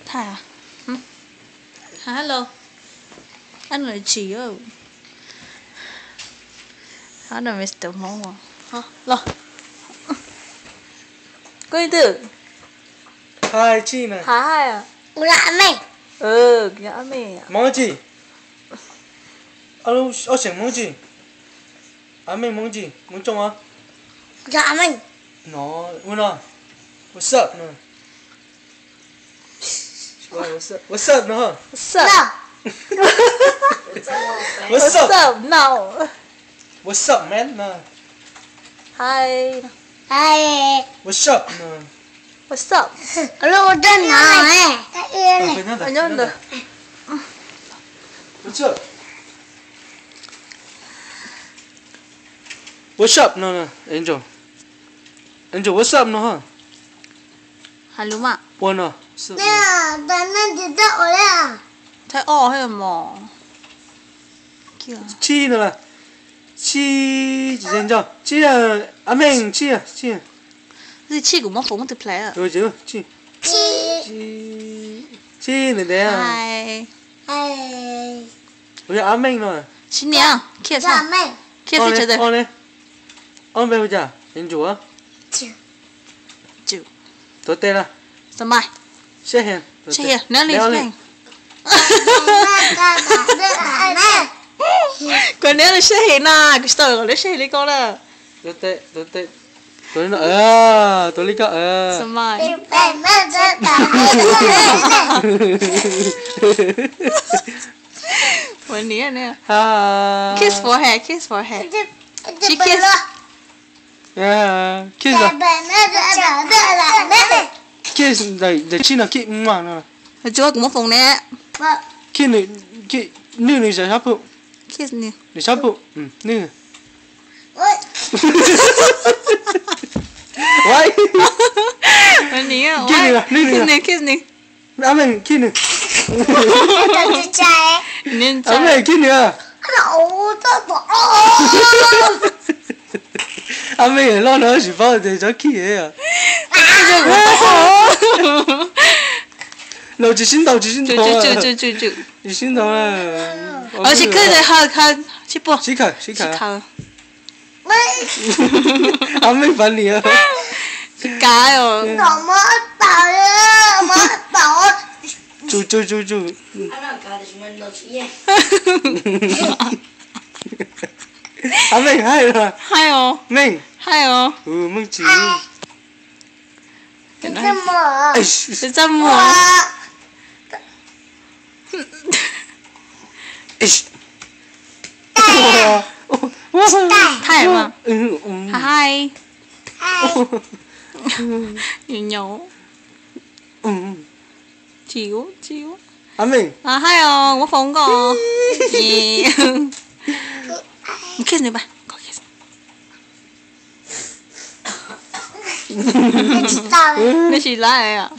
Thaj. Hello. Anh nói gì á? Hello, Mister Hmoob. Los. Koj ib tug. Hai, Tsis nè. Hai à? Ua laj mej. Ừ, kìa mej. Hmoob Tsis. Alo, ob seem Hmoob Tsis. A mej Hmoob Tsis, Hmoob Tsoo os. Ua laj mej. No, ua no. What's up no? What's up? What's up no? What's up? What's up? What's up no? What's up, man? No. Hi. Hi. What's up? No. What's up? Alo, ua dab no, eh. What's up? What's up no, no, Angel. Angel, what's up no, ha? Hais lus mas. Ua no. Thaib ob hais mos. Tsis no las. Tsis, tsis nco. Tsis, a mej, tsis, tsis. Tsis kuv muab foom tus play. Tsis, tsis ntev ntev. Kuv yog a mej no. Tsis niam, kiag, kiag, ob npe hu cas? Ntsuav. Tuav tes na. Shake hand. Kuv neb shake hand na, kuv tsis tau kom neb shake hand li koj na. Tuav li koj. Kiss forehead, kiss forehead. Kiss. Kiss ntawm tsis no, kiss no. Tsuav kuv muab foom ne. Kiss nws, nws sab pum. Kiss nws. Nws sab pum, nws. Kiss nws, nws, nws. A mej kiss nws. A mej kiss nws. A mej loj no tsis paub tias tsob kiss. No tsis sib ntaus, tsis sib ntaus. Tsis sib ntaus. Tsis khaws, tsis khaws. A mej funny os. Tsis kav os. Tsum, tsum, tsum, tsum. A mej haij los? Haij os. Mej haij os. Mej tsis. Txaj muag. Thaij mas. Haij. Nyaum nyaum. Chịu, chịu. Haij os, muab foom koj. Kiss nws pas. Nws tsis laib os.